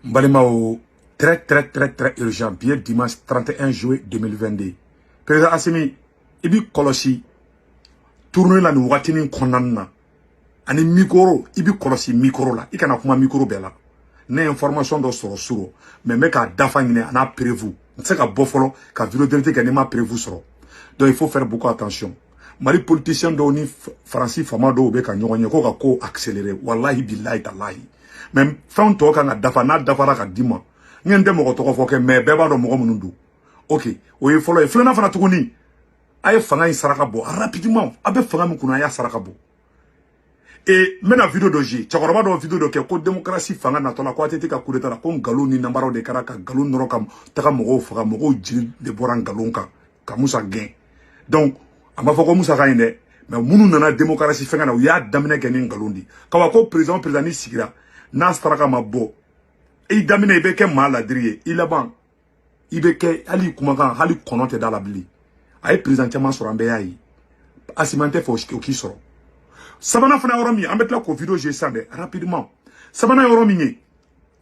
N balimaw, très très très très urgent. Bi ye dimanche 31 juillet 2022. Président Assimi, i b'i kɔlɔsi tournée la nin wagatinin kɔnɔna na ani micro, i b'i kɔlɔsi micro la, i kana kuma micro bɛɛ la. Ne ye information dɔ sɔrɔ suro, mais n bɛ k'a dafa ɲini a n'a preuve. N tɛ se ka bɔ fɔlɔ ka vidéo direct kɛ n'i ma preuve sɔrɔ. Donc il faut faire beaucoup attention. Mali politicien dɔw ni Faransi faama dɔw bɛ ka ɲɔgɔn ye ko ka ko accélérer. Wallahi billahi tallahi, mais fɛn tɔ kan ka dafa, n'a dafara ka di ma, n tɛ mɔgɔ tɔgɔ fɔ kɛ, mais bɛɛ b'a dɔn mɔgɔ minnu don. Ok, o ye fɔlɔ ye. Filanan fana tuguni, a ye fanga in saraka bɔ rapidement. A bɛ fanga min kunna, a y'a saraka bɔ. E n bɛna vidéo dɔ jouer. Cɛkɔrɔba dɔ vidéo dɔ kɛ ko démocratie fanga natɔ la, ko ATT ka coup d'état la, ko nkalon ni namaraw de kɛra ka nkalon nɔrɔ ka taga mɔgɔw faga, mɔgɔw jeli de bɔra nkalon kan ka Musa gɛn. Donc a ma fɔ ko Musa ka ɲi dɛ, mais minnu nana démocratie fɛngɛ na, u y'a daminɛ kɛ ni nkalon de kawa ko président ni sigira n'a saraka ma bɔ, i daminɛ i bɛ kɛ maa ladiri ye, i laban i bɛ kɛ hali kumakan hali kɔnɔ tɛ da la bilen. A ye président caman sɔrɔ, an bɛɛ y'a ye. Assimi, an tɛ fɛ o k'i sɔrɔ. Sabanan fana, yɔrɔ min an bɛ tila k'o vidéo jouer sisan dɛ rapidement. Sabanan, yɔrɔ min ye,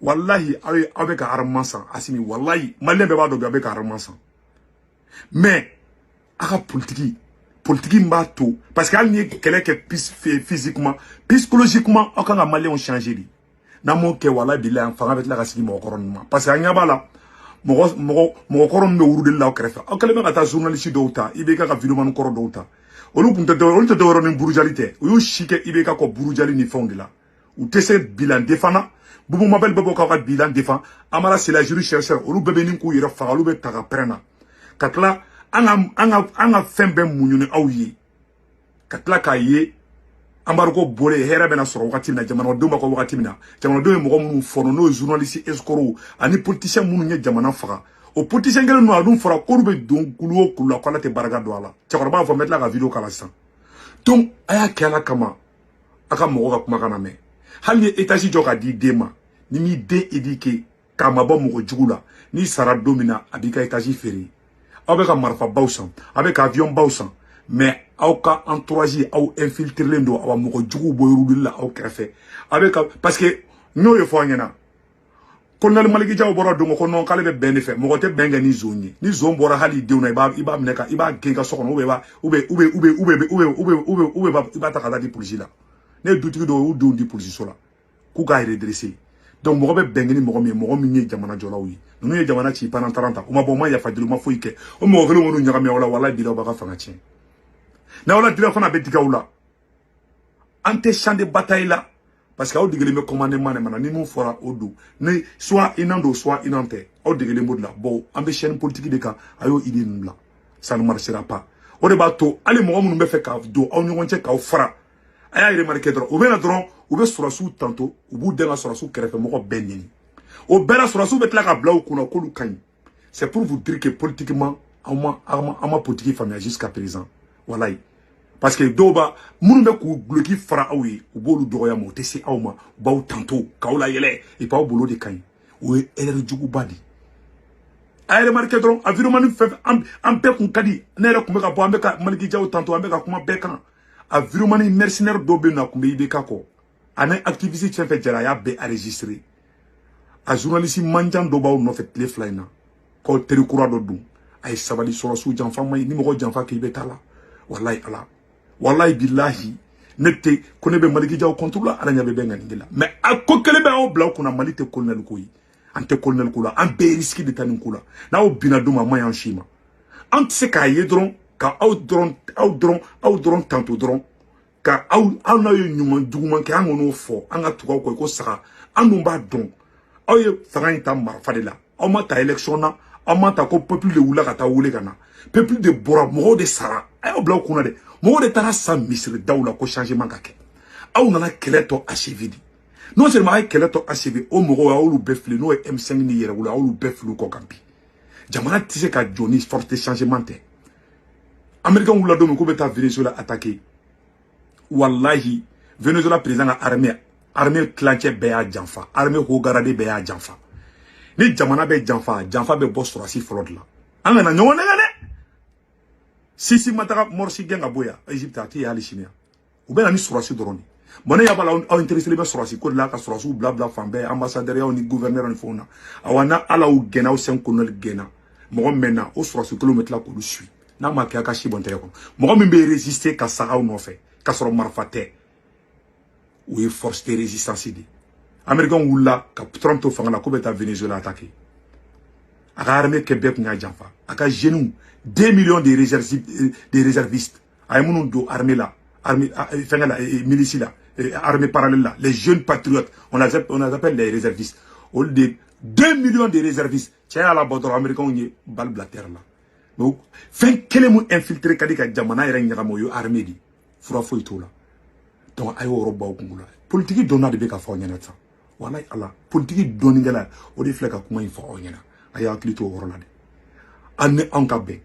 walahi, aw ye, aw bɛ ka armement san. Assimi, walahi, malien bɛɛ b'a dɔn bi, aw bɛ ka armement san, mais a ka politique min b'a to, parce que hali ni ye kɛlɛ kɛ physiquement, psychologiquement, aw kan ka malienw changer de. N'an m'o kɛ, walahi bilahi, fanga bɛ tila ka sigi mɔgɔkɔrɔ ninnu ma, parce que an ɲɛ b'a la, mɔgɔ mɔgɔ mɔgɔkɔrɔ min bɛ wurudeli la aw kɛrɛfɛ. Aw kɛlen bɛ ka taa journaliste dɔw ta, IBK ka vidéoman kɔrɔ dɔw ta. Olu kun tɛ dɔw, olu tɛ dɔwɛrɛ ni burujali tɛ. U y'u si kɛ IBK kɔ burujali ni fɛnw de la. U tɛ se bilan défend na. Bubu Mabel bɛ bɔ k'aw ka bilan défend. Amara Sila, juri chercheur, olu bɛɛ bɛ nin k'u yɛrɛ faga. Olu bɛ ta ka pɛrɛn na ka tila an ka fɛn bɛɛ muɲu ni aw ye, ka tila k'a ye embargo bɔlen, hɛrɛ bɛna sɔrɔ wagati min na, jamanadenw b'a kɔ wagati min na, jamanadenw ye mɔgɔ minnu fɔnɔ, n'o ye journaliste escroc ani politicien minnu ye jamana faga, o politicien kelen ninnu, a dun fɔra k'olu bɛ don kulu o kulu la, k'Ala tɛ barika don a la. Cɛkɔrɔba b'a fɔ, n bɛ tila ka vidéo k'a la sisan. Donc a y'a kɛ Ala kama, a ka mɔgɔ ka kumakan lamɛn. Hali ni ye étage jɔ ka di den ma, ni m'i den éduqué k'a mabɔ mɔgɔ jugu la, n'i sara don min na, a b'i ka étage feere. Aw bɛ ka marifabaw san, aw bɛ ka avion baw san, mais aw ka entourage, aw infiltrelen don, awa mɔgɔ juguw bɔ yuruguli la aw kɛrɛfɛ. A bɛ ka, parce que n y'o de fɔ aw ɲɛna, colonel Maliki Jaw bɔra don ko non, k'ale bɛ bɛn de fɛ. Mɔgɔ tɛ bɛn kɛ ni zon ye. Ni zon bɔra hali denw na, i b'a minɛ ka i b'a gɛn i ka so kɔnɔ, ou bien i b'a ou bien ou bien ou bien ou bien ou bien ou bien ou bien ou bien i b'a ta ka taa di polisi la. Ne ye dutigi dɔw y'u denw di polisiso la k'u k'a redresser. Donc mɔgɔ bɛ bɛn ni mɔgɔ min ye, mɔgɔ min ye jamana jɔlaw ye, ninnu ye jamana ci pendant 30 ans, u ma bɔ, u ma yafa deli, u ma foyi kɛ. O mɔgɔ kelen minnu ɲagami aw la, walahi bilahi, aw b'a ka fanga tiɲɛ. N'aw la dira fana, a bɛ digi aw la. An tɛ champ de bataille la, parce que aw degelen bɛ commandement de ma na. Ni mun fɔra, o don. Ni soit i nan don, soit i nan tɛ, aw degelen b'o de la. Bon, an bɛ chaîne politique de kan, a y'o idée ninnu bila, ça ne marchera pas. O de b'a to hali mɔgɔ minnu bɛ fɛ ka don aw ɲɔgɔn cɛ k'aw fara, a y'a remarqué dɔrɔn, u bɛ na dɔrɔn, u bɛ sɔrɔsiw tanto, u b'u den ka sɔrɔsiw kɛrɛfɛ mɔgɔ bɛɛ ɲini. O bɛɛ la, sɔrɔsiw bɛ tila ka bila u kunna k'olu ka ɲi. C'est pour vous dire que politiquement, aw ma politique faamuya jusqu'à présent, walayi. Parce que dɔw b'a minnu bɛ k'u guloki fara aw ye, u b'olu dɔgɔya, ma u tɛ se aw ma, u b'aw tanto k'aw layɛlɛ, et puis aw bolo de ka ɲi. O ye erreur juguba de ye. A ye remarqué dɔrɔn, environnement ni fɛn fɛn, an bɛɛ kun ka di. Ne yɛrɛ kun bɛ ka bɔ, an bɛ ka Maliki Jaw tanto, an bɛ ka kuma bɛɛ kan. Environnement ni mercenaire dɔw bɛ yen nɔ, a kun bɛ IBK kɔ, ani activiste fɛn fɛn jɛra, a y'a bɛɛ enregistré. A journaliste manjan dɔ b'aw nɔfɛ tile 2 in na k'aw teri kura dɔ don. A ye sabali, sɔrɔsiw janfa man ɲi. Ni mɔgɔ janfa k'i bɛ taa la, walayi Ala, walayi bilahi, ne tɛ ko ne bɛ Maliki Jaw contre la, Ala ɲɛ bɛ bɛn ŋaniye la, mais a ko kelen bɛ aw bila aw kunna: Mali tɛ colonel ko ye, an tɛ colonel ko la, an bɛɛ ye risque de ta nin ko la. N'aw binna don ma, a man ɲi an si ma. An tɛ se k'a ye dɔrɔn ka aw dɔrɔn, aw dɔrɔn, aw dɔrɔn tanto dɔrɔn ka aw n'aw ye ɲuman juguman kɛ, an kɔn'o fɔ, an ka tugu aw kɔ i ko saga. An dun b'a dɔn aw ye fanga in ta marifa de la. Aw ma ta élection na, aw ma ta ko peuple de wulila ka taa wele ka na. Peuple de bɔra, mɔgɔw de sara. A y'aw bila aw kunna dɛ, mɔgɔw de taara sa misiri daw la ko changement ka kɛ. Aw nana kɛlɛ tɔ achevé de. Non seulement a ye kɛlɛ tɔ achevé, o mɔgɔw a y'olu bɛɛ fili, n'o ye M5 ni Yɛrɛwolo, a y'olu bɛɛ fili u kɔ kan. Bi jamana tɛ se ka jɔ ni force de changement tɛ. Américain wulila don min k'u bɛ taa Venezuela attaquer, wallahi, Venezuela président ka armée tilancɛ bɛɛ y'a janfa, armée haut gradé bɛɛ y'a janfa. Ni jamana bɛ janfa, janfa bɛ bɔ sɔrɔsi fɔlɔ de la. An kana ɲɔgɔn nɛgɛ dɛ. Sisi ma taga Morsi gɛn ka bɔ yan Egypte, a tɛ yen hali sini. U bɛ na ni sɔrɔsi dɔrɔn de. Bon, ne y'a la aw intéressé bɛ sɔrɔsi ko de la, ka sɔrɔsiw bila bila fan bɛɛ, ambassadeur ni gouverneur ni fɛnw na. Awa, na ala y'u gɛnna, aw cinq colonel gɛnna, mɔgɔ mɛnna, o sɔrɔsi kelenw bɛ tila k'olu suit. N'a ma kɛ, a ka si bɔn tɛgɛ kɔnɔ. Mɔgɔ min bɛ résister ka sa aw nɔfɛ k'a sɔrɔ marifa tɛ, o ye force de résistance de ye. Américain wulila ka Trump to fanga la k'o bɛ taa Venezuela attaquer, a ka armée kɛ bɛɛ kun y'a janfa. A ka jeunes, 2 millions de réservistes, a ye minnu don armée la, armée fɛngɛ la, milice la, armée parallèle la, les jeunes patriotes, on les appelle les réservistes. Olu de, 2 millions de réservistes, cɛ y'a labɔ dɔrɔn, américains ye balle bila terre la. Mais fɛn kelen mun infiltré ka di ka jamana yɛrɛ ɲagami, o ye armée de, fura foyi t'o la. Donc a y'o yɔrɔ bɔ aw kunkolo la. Politiki dɔnna de bɛ ka fɔ aw ɲɛna sisan. Walayi ala, politiki dɔnnikɛla, o de filɛ ka kuma in fɔ aw ɲɛna. A y'a hakili to o yɔrɔ la dɛ. An ni anw ka bɛn,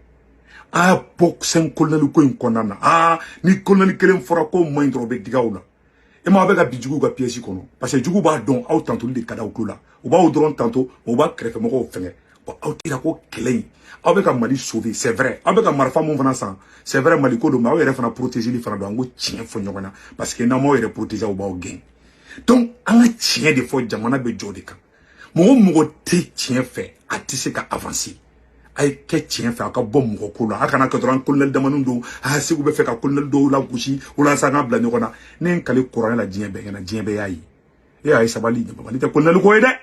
a y'a bɔ cinq colonel ko in kɔnɔna na. Aa, ni colonel kelen fɔra ko man ɲi dɔrɔn, o bɛ digi aw la. E ma, aw bɛ ka bi juguw ka pièce kɔnɔ, parce que jugu b'a dɔn aw tantoli de ka di aw tulo la. U b'aw dɔrɔn tanto, u b'a kɛrɛfɛmɔgɔw fɛngɛ. Bon, aw tɛ ko kɛlɛ in, aw bɛ ka Mali sauver, c'est vrai. Aw bɛ ka marifa mun fana san, c'est vrai, Mali ko don, mais aw yɛrɛ fana protéger fana don. An ko tiɲɛ fɔ ɲɔgɔn na, parce que n'aw m'aw yɛrɛ protéger, aw b'aw gɛn. Donc an ka tiɲɛ de fɔ, jamana bɛ jɔ de kan. Mɔgɔ mɔgɔ tɛ tiɲɛ fɛ, a tɛ se ka avancer. A ye kɛ tiɲɛ fɛ, a ka bɔ mɔgɔ ko la. A kana kɛ dɔrɔn colonel damani don. A Segu bɛ fɛ ka colonel dɔw la gosi walasa an ka bila ɲɔgɔn na. Ne ye n kale kuranɛ la, diɲɛ bɛɛ ɲɛna, diɲɛ bɛɛ y'a ye. E y'a ye, sabali, Mali tɛ colonel ko ye dɛ.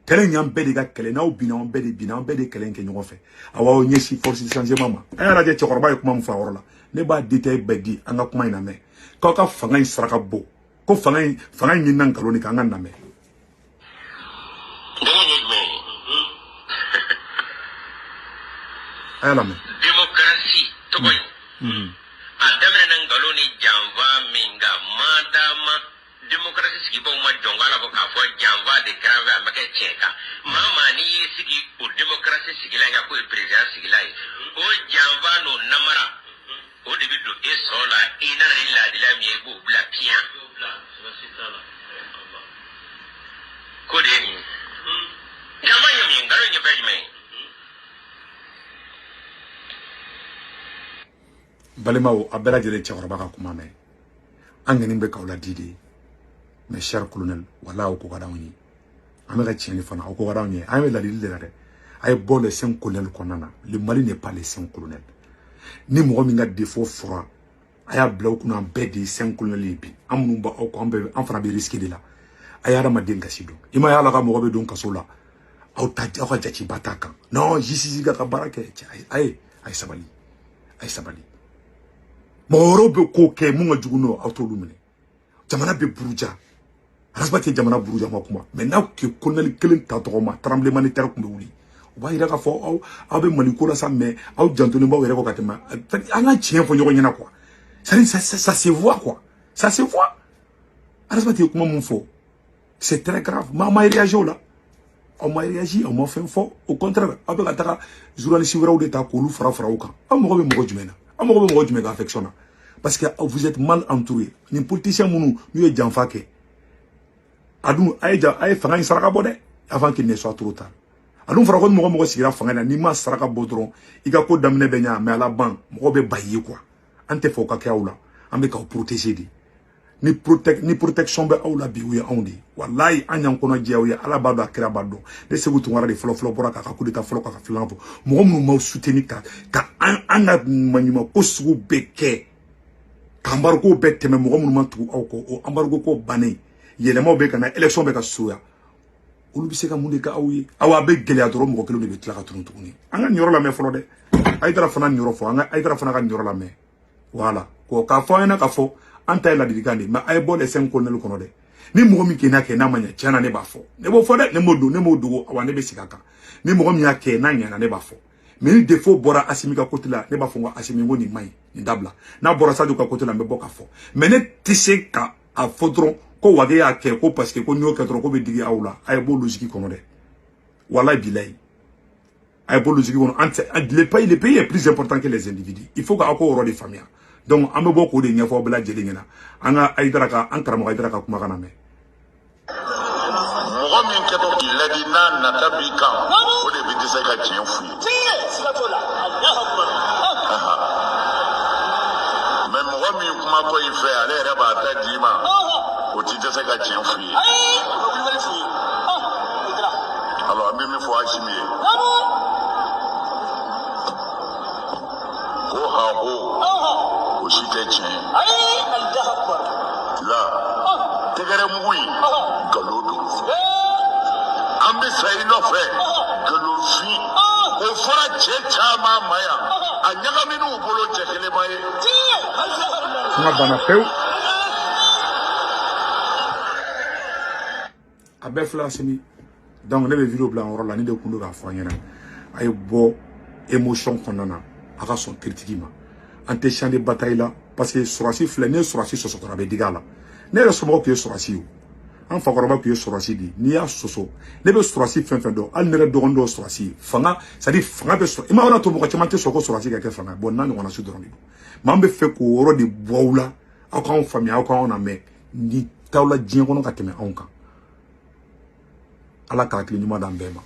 Kɛlɛ in y'an bɛɛ de ka kɛlɛ. N'aw binna, an bɛɛ de binna, an bɛɛ de kɛlɛ in kɛ ɲɔgɔn fɛ. Awa, aw ɲɛsin force de changement ma. A y'a lajɛ, cɛkɔrɔba ye kuma min fɔ a yɔrɔ la, ne b'a détail bɛɛ di. An ka kuma in lamɛn, k'aw ka fanga in saraka bɔ, ko fanga in ɲinina nkalon de kan. An ka lamɛn. Nkalon ye jumɛn ye? A y'a lamɛn. Démocratie tɔgɔ in, a daminɛna nkalon ni janfa min kan, madama démocratie sigibaw ma jɔn k'a la fɔ k'a fɔ janfa de kɛra an fɛ, a ma kɛ tiɲɛ kan. Maa maa n'i y'i sigi o démocratie sigila kan k'o ye président sigila ye, o janfa n'o namara, o de bɛ don e sɔn la. I nana ni laadiliya min ye, i b'o bila piyan. Ko de ye nin ye. Janfa ye min ye, nkalon ye fɛn jumɛn ye? Balimaw, a bɛɛ lajɛlen, cɛkɔrɔba ka kuma mɛn. An kɔni bɛ k'aw ladi de, mes chers colonels. Wala, aw ko ka d'anw ye, an bɛ ka tiɲɛ de fana, aw ko ka d'anw ye. An bɛ ladili de la dɛ. A ye bɔ les cinq colonels kɔnɔna na. Le Mali n'est pas les cinq colonels. Ni mɔgɔ min ka défaut fɔra, a y'a bila aw kunna, an bɛɛ de ye cinq colonels ye bi. An minnu b'aw kɔ, an bɛɛ, an fana bɛ risque de la. A ye hadamaden gasi dɔn. I ma ye, ala ka mɔgɔ bɛ don kaso la, aw ta, aw ka jatiba t'a kan. Non, justice ka baara kɛ. Cɛ, a ye sabali, a ye sabali. Mɔgɔ wɛrɛw bɛ ko kɛ mun ka jugu n'o, aw t'olu minɛ. Jamana bɛ buruja, Ras Bath tɛ jamana buruja ma kuma. Mais n'aw kɛ colonel kelen ta tɔgɔ ma, tremblement de terre tun bɛ wuli. O b'a yira k'a fɔ aw bɛ Mali ko la sa, mais aw jantolen b'aw yɛrɛ kɔ ka tɛmɛ. An ka tiɲɛ fɔ ɲɔgɔn ɲɛna quoi. C'est ça, ça, ça se voit quoi, ça se voit. Ras Bath ye kuma mun fɔ, c'est très grave. Maa ma réagi o la, aw ma réagi, aw ma fɛn fɔ. Au contraire, aw bɛ ka taga journaliste wɛrɛw de ta k'olu fara fara aw kan. Aw mago bɛ mɔgɔ jumɛn na? Aw mago bɛ mɔgɔ jumɛn ka affection na? Parce que vous êtes mal entouré. Ni politicien minnu n'u ye janfa kɛ, a dun a ye ja, a ye fanga in saraka bɔ dɛ, avant qu'il ne soit trop tard. A dun fɔra ko ni mɔgɔ mɔgɔ sigira fanga in na, n'i ma saraka bɔ dɔrɔn, i ka ko daminɛ bɛ ɲa, mais a laban mɔgɔ bɛ ba i ye quoi. An tɛ fɛ o ka kɛ aw la, an bɛ k'aw protéger de. Ni protection bɛ aw la bi, o ye anw de ye. Walayi, an y'an kɔnɔ jɛ aw ye. Ala b'a dɔn, a kira b'a dɔn. Ne Segu Tunkara de fɔlɔ fɔlɔ bɔra k'a ka coup d'état fɔlɔ, k'a ka filanan fɔ. Mɔgɔ minnu m'aw soutenir ka an ka maɲuman ko sugu bɛɛ kɛ, ka embargo bɛɛ tɛmɛ, mɔgɔ minnu ma tugu aw kɔ, o embargo ko bannen, yɛlɛmaw bɛ ka na, élection bɛ ka surunya, olu bɛ se ka mun de kɛ aw ye? Aw, a bɛ gɛlɛya dɔrɔn, mɔgɔ kelen de bɛ tila ka tunu tuguni. An ka nin yɔrɔ lamɛn fɔlɔ dɛ. Ayidara fana nin yɔrɔ fɔ, an ka Ayidara fana ka nin yɔrɔ lamɛn. Voilà, ko k'a fɔ an ɲɛna k'a fɔ an ta ye ladilikan de ye, mais a ye bɔ les cinq colonels kɔnɔ dɛ. Ni mɔgɔ min kɛ n'a kɛ n'a ma ɲɛ, tiɲɛ na, ne b'a fɔ, ne b'o fɔ dɛ. Ne m'o don, ne m'o dogo. Awa, ne bɛ segin a kan. Ni mɔgɔ min y'a kɛ n'a ɲɛna, ne b'a fɔ. Mais ni défaut bɔra Asimi ka côté la, ne b'a fɔ ko Asimi, ko nin man ɲi, nin dabila. N'a bɔra Sadio ka côté la, n bɛ bɔ k'a fɔ. Mais ne tɛ se ka a fɔ dɔrɔn ko Wage y'a kɛ, ko parce que ko n'i y'o kɛ dɔrɔn, ko bɛ digi aw la. A ye bɔ logique kɔnɔ dɛ. Walayi bilayi, a ye bɔ logique kɔnɔ. An tɛ, le pays est plus important que les individus. Il faut que aw k'o yɔrɔ de faamuya. Donc an bɛ bɔ k'o de ɲɛfɔ aw bɛɛ lajɛlen ɲɛna. An ka Ayidara ka, an karamɔgɔ Ayidara ka kumakan lamɛn. Mɔgɔ min kɛtɔ k'i ladi, n'a nata b'i kan, o de bɛ dɛsɛ ka tiɲɛ f'u ye. Mais mɔgɔ min kumatɔ i fɛ, ale yɛrɛ b'a ta d'i ma. ti dɛsɛ ka tiɲɛ f'u ye. Alors an bɛ min fɔ Asimi ye, ko han ho, o si tɛ tiɲɛ ye. La tɛgɛrɛ mugu in, nkalon don. An bɛ sa i nɔfɛ, nkalonfin. O fɔra cɛ caman ma yan, a ɲagaminen u bolo, cɛ kelen ma ye. Kuma banna pewu. A bɛɛ filɛ Asimi. Donc ne bɛ vidéo bila yɔrɔ la, ni de kun don k'a fɔ an ɲɛna, a ye bɔ émotion kɔnɔna na, a ka sɔn critique ma. An tɛ champ de bataille la, parce que sɔrɔsi filɛ, n'i ye sɔrɔsi sɔsɔ dɔrɔn, a bɛ digi a la. Ne yɛrɛ somɔgɔw tun ye sɔrɔsi ye, an fakɔrɔba tun ye sɔrɔsi de ye. N'i y'a sɔsɔ, ne bɛ sɔrɔsi fɛn fɛn dɔn, hali ne yɛrɛ dɔgɔnin dɔw sɔrɔsi ye, fanga, c'est à dire fanga bɛ sɔrɔ i ma yɔrɔ to, mɔgɔ caman tɛ sɔn ko sɔrɔsi ka kɛ fanga. Bon, n'a ɲɔgɔnna su dɔrɔn de don. Maa min bɛ fɛ k'o yɔrɔ de bɔ aw la, aw k'anw faamuya, aw k'anw lamɛn, ni t'aw la diɲɛ kɔnɔ ka tɛmɛ anw kan. Ala ka hakili ɲuman d'an bɛɛ ma.